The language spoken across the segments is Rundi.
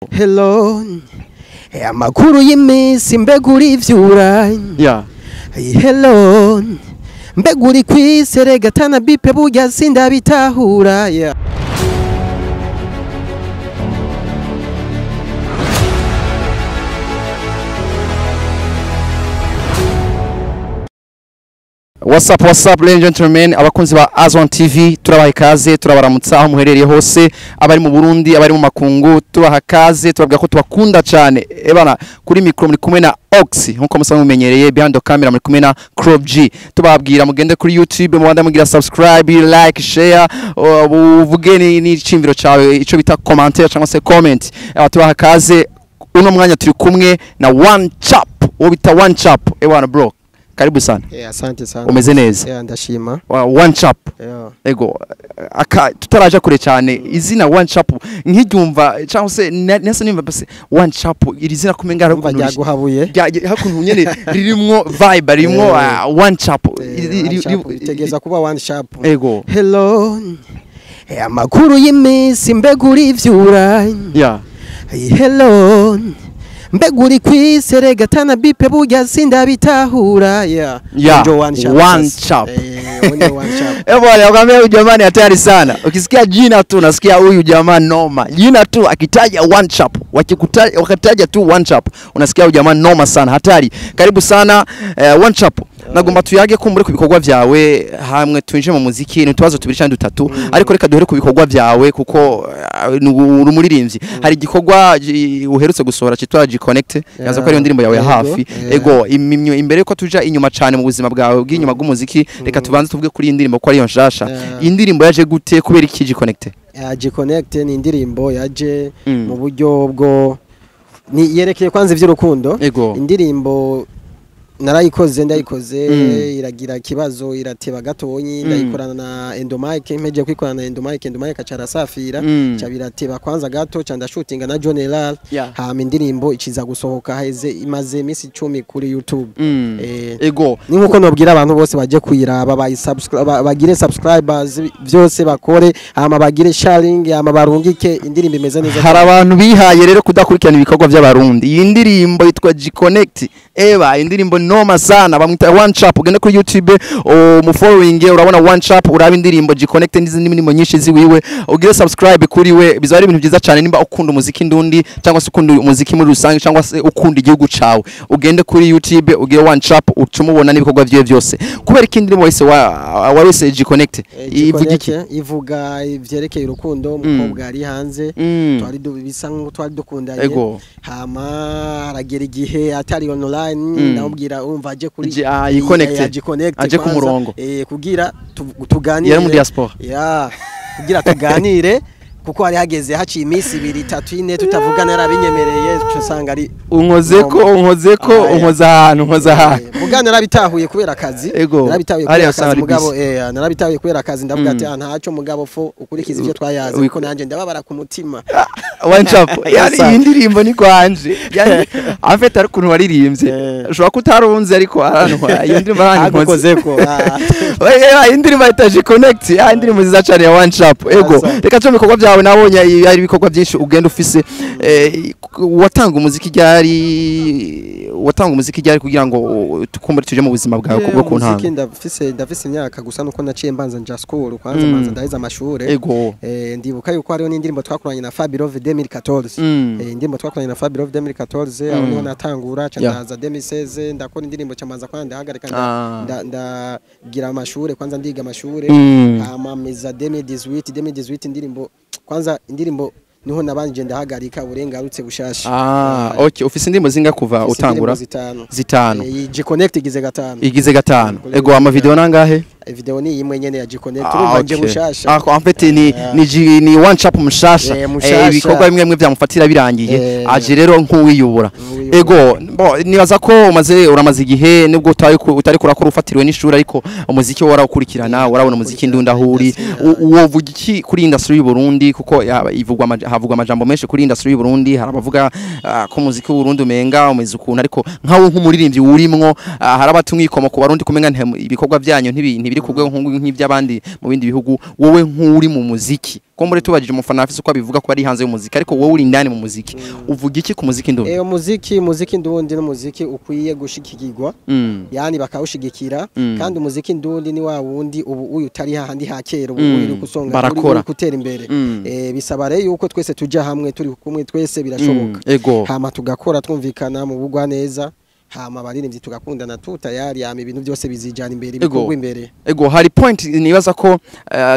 Hello, amakuru y'iminsi, mbega urivyura? Yeah. Hello, mbega uri kw'isi? Erega tana bipe burya sindabitahura, yeah. What's up, what's up, ladies and gentlemen, abakunzi ba Azon TV, turabaha ikaze, turabaramutsa aho muherereye hose, abari mu Burundi, abari mu makungu, tubaha kaze, tubabwira ko tubakunda cyane. Ebana, kuri micro muri kumwe na Ox, nkuko musanzwe mumenyereye, behind the camera muri kumwe na Crop G. Tubabwira mugende kuri YouTube, mubanda mugira subscribe, like, share, uvuge n'icimviro cawe, ico bita commentaire cyangwa se comment. Tubaha kaze, uno mwanya turi kumwe na One Chap, uwo bita One Chap. Ebana bro, karibu sana. Yeah, asante sana. Umeze neza? Yeah, ndashima. One Chap. Yeah. Ego, aka tutaraja kure cyane, izina One Chap nkiryumva cyangwa se nese nimva base One Chap, iri zina kumenga hari Umva ryaguhabuye. Hakuntu nyene ririmwo vibe, ririmwo One Chap. One Chap, itegeza kuba One Chap. Ego. Hello, amakuru y'iminsi, mbega urivyura? Yeah. Hello, mbega uri kw'isi? Erega tana bipe burya sindabitahura, yeah. Yeah. Njo One Chap. One Sasa. Chap. Njo One Chap. Eh bwana, nakwambia huyu jamaa ni hatari sana. Ukisikia jina tu unasikia huyu jamaa noma. Jina tu akitaja One Chap, wakikutaja wakataja tu One Chap, unasikia huyu jamaa noma sana, hatari. Karibu sana One Chap. Nagomba tuyage kumbure ku bikorwa vyawe hamwe twinjire mu muziki, ni utubazo tubiri cyangwa dutatu, ariko reka duhere ku bikorwa vyawe kuko uri umuririmbyi. Hari igikorwa uherutse gusohora cyitwa G Connect, yaza ko ari indirimbo yawe ya hafi. Ego, imbere ko tuja inyuma cyane mu buzima bwawe bw'inyuma bw'umuziki, reka tubanze tuvuge kuri iyi ndirimbo ko ari yo nshasha. Iyi ndirimbo yaje gute, kubera iki G Connect? G Connect ni indirimbo yaje mu buryo bwo ni yerekeye kwanza ivy'urukundo. Indirimbo narayikoze, ndayikoze iragira ikibazo, irateba gatonyi, ndayikorana na Endomike, mpeje kwikorana na Endomike, Endomike acara safira, ca birateba kwanza gato, ca ndashutinga na John Elal, hama indirimbo ikiza gusohoka heze imaze iminsi 10 kuri YouTube. Ego. Ni nkuko nobwira abantu bose baje kuyiraba, bayisubscribe, bagire subscribers byose bakore, hama bagire sharing, hama barungike, indirimbo imeze neza. Hari abantu bihaye rero kudakurikirana ibikorwa by'abarundi. Iyi ndirimbo yitwa G Connect. Eba, indirimbo noma sana, bamwita One Chap. Ugende kuri YouTube umufollowing, urabona One Chap, uraba indirimbo G Connect n'izindi ndirimbo nyinshi ziwiwe, ugire subscribe kuri we, bizaba ari ibintu byiza cyane. Nimba ukunda umuziki ndundi cyangwa se ukunda umuziki muri rusange cyangwa se ukunda igihugu cawe, ugende kuri YouTube ugire One Chap, ucumubona n'ibikorwa vyiwe byose. Kubera iki indirimbo wese wa wese G Connect ivuga iki? Ivuga ivyerekeye urukundo, umukobwa ari hanze, twari bisa nkuko twari dukundanye, hama aragera igihe atari online, ndamubwira umva aje kuri G Connect, aje ku murongo, kugira tuganire. Yari mu diaspora. Yeah, kugira tuganire, kuko hari hageze haciye iminsi 2 3 4 tutavugana, yarabinyemereye, usanga ari unkozeko unkozeko unkoza ahantu unkoza ahantu. Mugabo narabitahuye kubera akazi, narabitahuye kubera akazi mugabo, narabitahuye kubera akazi, ndavuga ati ntaco mugabo fo ukurikiza ivyo twayaze, kuko nanje ndababara ku mutima. One Chap, yani iyi ndirimbo ni kwanje, yani afete ari kuntu waririmbye, ushobora kutarunze ariko arantu iyo ndirimbo arankozeko. Iyi ndirimbo yita G Connect, indirimbo nziza cyane ya One Chap. Ego, reka cyo bikorwa byawe nabonye hari ibikorwa byinshi ugenda ufise. Watanga umuziki ryari, watanga umuziki ryari kugira ngo tukumbure tuje mu buzima bwawe kubwo ku ntango? Ndafise imyaka gusa nuko naciye mbanza nja school kwanza, mbanza ndaheza amashure. Ego. Ndibuka yuko hariho n'indirimbo twakoranye na Fabirove 2014. Indirimbo twakoranye na Fabirove 2014, aho niho natangura, ca ndaza 2016 ndakora indirimbo, ca mbanza kwanza ndahagarika, ndagira amashure kwanza, ndiga amashure, hama meza 2018 indirimbo kwanza, indirimbo niho nabanje ndahagarika uburengarutse bushasha. Okay, ufise indirimbo zinga kuva utangura? Zitanu. G Connect igize gatanu. Igize gatanu. Ego, ama video nangahe? Video ni imwe nyene ya G Connect, urumva nje bushasha. En fait ni One Chap mushasha. Ibikorwa bimwe bimwe byamufatira birangiye, aje rero nkuwiyubura. Ego, bo nibaza ko umaze uramaze igihe nubwo utari kurakora ufatiriwe n'ishuri, ariko umuziki warawukurikirana, warabona umuziki ndunda huri. Wovuga iki kuri industry y'u Burundi, kuko ivugwa havugwa amajambo menshi kuri industry y'u Burundi, hari abavuga ko umuziki w'u Burundi umenga umeze ukuntu, ariko nkawe nk'umuririmbyi urimwo, hari abatumwikoma ku Barundi kumenga ibikorwa byanyu ntibira Ntibiri ku rwego nk'iby'abandi mu bindi bihugu. Wowe nk'uri mu muziki, ko muri tubajije umufana afise uko abivuga ko ari hanze y'umuziki, ariko wowe uri indani mu muziki, uvuga iki ku muziki ndundi? Umuziki ndundi n'umuziki ukwiye gushikikirwa, yani bakawushigikira. Kandi umuziki ndundi ni wa wundi ubu uyu utari hahandi ha kera, ubu uri kusonga, uri gutera imbere. Bisaba rero yuko twese tuja hamwe, turi kumwe twese birashoboka. Hama tugakora twumvikana mu bugwa neza, hama abaririmbyi tugakundana tu tayari, hama ibintu byose bizijana imbere, bikorwa imbere. Ego, hari point nibaza ko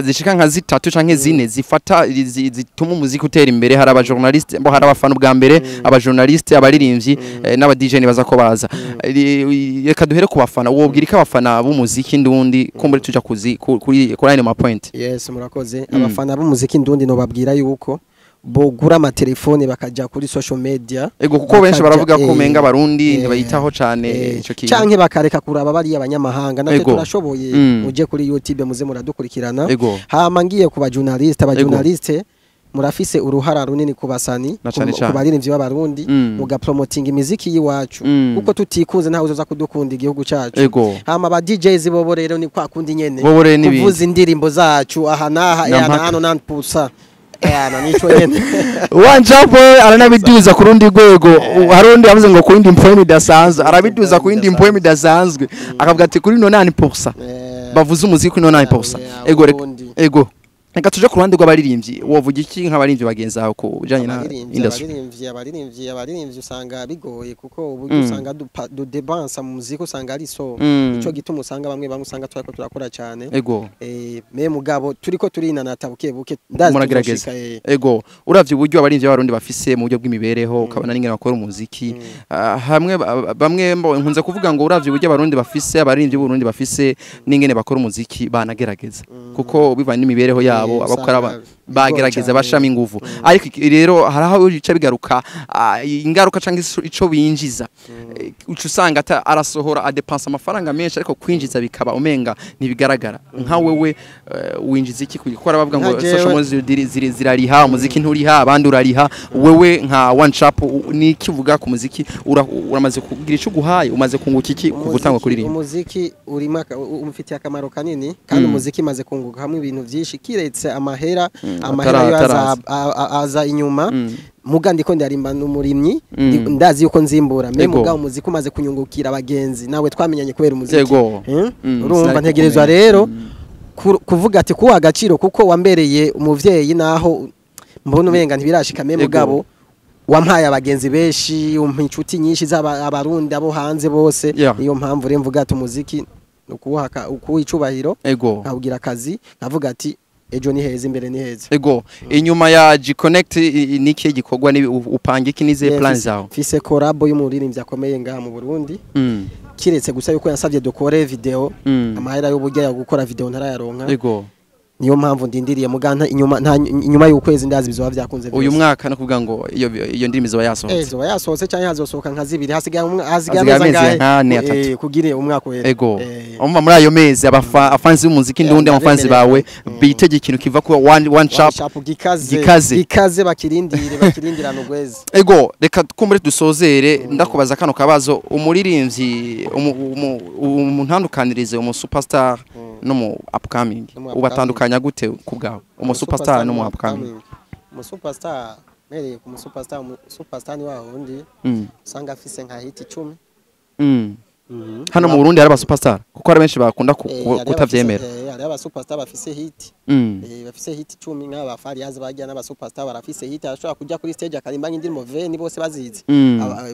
zishika nka zitatu canke zine zifata zituma umuziki utera imbere. Hari aba journaliste, hari abafana ubwa mbere, aba journaliste, abaririmbyi n'aba DJ nibaza ko baza. Reka duhere ku bafana. Wobwira ko abafana b'umuziki ndundi kumbure tuja kuzi kuri ayo ma point? Yes, murakoze. Abafana b'umuziki ndundi no babwira yuko bogura amatelefone bakaja kuri social media. Ego, kuko benshi baravuga ko menga abarundi ntibayitaho cane ico kintu, canke bakareka kuraba bari abanyamahanga. Natwe turashoboye, muje kuri YouTube muze muradukurikirana. Hama ngiye ku ba journaliste, aba journaliste murafise uruhara runini ku basani, ku baririmbyi b'abarundi, mugapromoting imiziki yiwacu, kuko tutikunze ntawe uzoza kudukunda igihugu cacu. Hama aba DJs bobo rero ni kwa kundi nyene, kuvuza indirimbo zacu aha naha hano nanpusa. One Chap aranabiduza ku rundi rwego. Harundi yavuze ngo ku yindi mpwemu idasanzwe, arabiduza ku yindi mpwemu idasanzwe, akavuga ati kuri 90% bavuze umuziki kuri 90%. Ego, ego, reka tuje ku ruhande rw'abaririmbyi. Wovuga iki nk'abaririmbyi bagenzi bawe ku bijanye na industry? Abaririmbyi usanga bigoye, kuko uburyo usanga dudebansa mu muziki usanga ari so, ico gituma usanga bamwe usanga turiko turakora cyane. Ego, me mugabo turiko turinanata buke buke, ndazi muragerageza. Ego, uravye uburyo abaririmbyi b'abarundi bafise mu buryo bw'imibereho, ukabona n'ingene bakora umuziki, hamwe bamwe nkunze kuvuga ngo uravye uburyo abarundi bafise, abaririmbyi b'Uburundi bafise n'ingene bakora umuziki, banagerageza, kuko bivanye n'imibereho yabo abakora bagerageza bashama inguvu. Ariko rero hari aho bica bigaruka ingaruka canke ico binjiza, uca usanga arasohora adepensa amafaranga menshi, ariko kwinjiza bikaba umenga ntibigaragara. Nka wewe winjiza iki? Kuko bavuga ngo social media zirariha, umuziki nturiha, abandi urariha. Wewe nka One Chap ni kivuga ku muziki, uramaze kugira ico guhaye, umaze kunguka iki kuva utangwa kuririmba? Umuziki urima umufitiye akamaro kanini, kandi umuziki maze kunguka hamwe ibintu byinshi, kiretse amahera yo aza inyuma. Muga ndiko ndarimba n'umurimyi, ndazi yuko nzimbura. Me muga umuziki umaze kunyungukira abagenzi, nawe twamenyanye kubera umuziki. Urumva ntegerezwa rero kuvuga ati kuwa agaciro, kuko wambereye umuvyeyi, naho mbona ubenga ntibirashika. Me mugabo wampaye abagenzi benshi, umpa inshuti nyinshi z'abarundi abo hanze bose. Iyo mpamvu rero mvuga ati umuziki ukuha icubahiro, nkawugira akazi, nkavuga ati ejo ni heza, imbere ni heza. Ego, inyuma ya G-Connect niki gikorwa ni upanga iki, nize plan zawe? Fise collab y'umuririmbyi akomeye ngaha mu Burundi. Kiretse gusa yuko yansavye dukore video, amahera y'uburyo ya gukora video ntarayaronka. Ego, niyo mpamvu ndindiriye muganta inyuma y'ukwezi ndazi bizoba vyakunze. Uyu mwaka no kuvuga ngo iyo ndimi zoba yasohotse. Zoba yasohotse cyane, hazosohoka nka zibiri, hasigaye amezi angahe kugire umwaka wera. Ego, umva muri ayo mezi abafanzi b'umuziki ndundi, abafanzi bawe bitege ikintu kiva ku One Chap gikaze, bakirindire bakirindirana ugwezi. Ego, reka kumbure dusozere ndakubaza kano kabazo. Umuririmbyi umuntandukanirize umu superstar no mu upcoming, ubatandukanya gute ku bwawe, umu superstar no mu upcoming? Umu superstar, mereye ku superstar, umu superstar ni wa wundi usanga afise nka hit 10. Hano mu Burundi hari aba superstar, kuko hari benshi bakunda kutavyemera. Hari aba superstar bafise hit, bafise hit 10 nk'aba Fariaz bajya n'aba superstar barafise hit, arashobora kujya kuri stage akarimba indirimbo veni bose bazizi,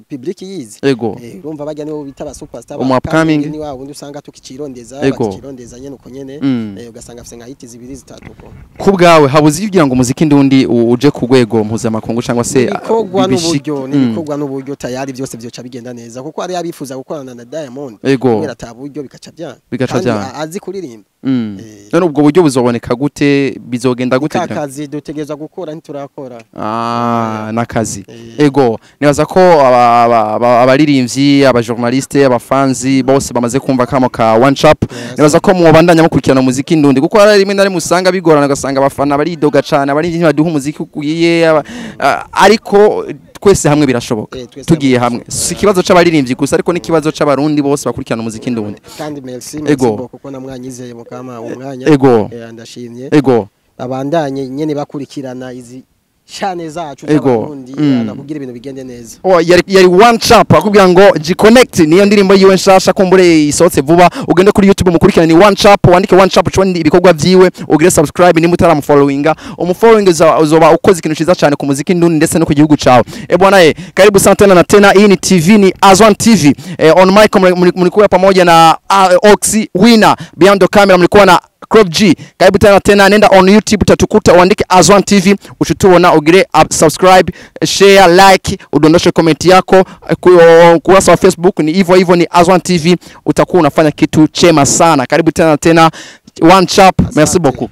public yizi. Urumva bajya nibo bita aba superstar. Umu upcoming ni wa wundi usanga tukicirondeza, bakicirondeza nyene uko nyene, ugasanga afise nka hit zibiri zitatu. Ko ku bwawe habuze kugira ngo umuziki ndundi uje ku rwego mpuzamakungu cyangwa se ibikorwa n'uburyo? N'ibikorwa n'uburyo tayari byose byoca bigenda neza, kuko ari abifuza gukorana na Diamond kubera ataburyo bikaca byanga, azi kuririmba. None ubwo buryo buzoboneka gute, bizogenda gute? Akazi dutegerezwa gukora ntiturakora. Nakazi. Ego, nibaza ko abaririmbyi, abajournaliste, abafanzi bose bamaze kumva kamo ka One Chap. Nibaza ko mubandanya mukurikirana umuziki ndundi, kuko hari rimwe na rimwe usanga bigorana, ugasanga abafana baridoga cane, abaririmbyi ntibaduha umuziki ukwiye, ariko Twese hamwe birashoboka. Twese Tugiye hamwe hamwe, si ikibazo c'abaririmbyi gusa, ariko n'ikibazo c'abarundi bose bakurikirana umuziki ndundi. Kandi merci, merci beaucoup kuko namwanyizeye mukama umwanya. Ndashimye. Babandanye nyene bakurikirana izi shane zacu z'abarundi, kugira ibintu bigende neza. Oh, yari One Chap akubwira ngo G Connect niyo ndirimbo yiwe nshasha, kumbure isohotse vuba. Ugende kuri YouTube mukurikirane, ni One Chap, wandike One Chap ucone ibikorwa vyiwe, ugire subscribe nimba utaramufollowinga, umufollowing uzoba ukoze ikintu ciza cyane ku muziki ndundi ndetse no ku gihugu cawe. E bwana eh, karibu sana tena na tena. Hii ni TV, ni Azwan TV. On mic mlikuwa pamoja na Oxy Winner, behind the camera mlikuwa na Crop G. Karibu tena tena, nenda on YouTube utatukuta, uandike Azwan TV ushutubona, ugire up, subscribe, share, like, udondoshe comment yako. Kurasa wa Facebook ni hivyo hivyo, ni Azwan TV, utakuwa unafanya kitu chema sana. Karibu tena tena, One Chap, merci beaucoup.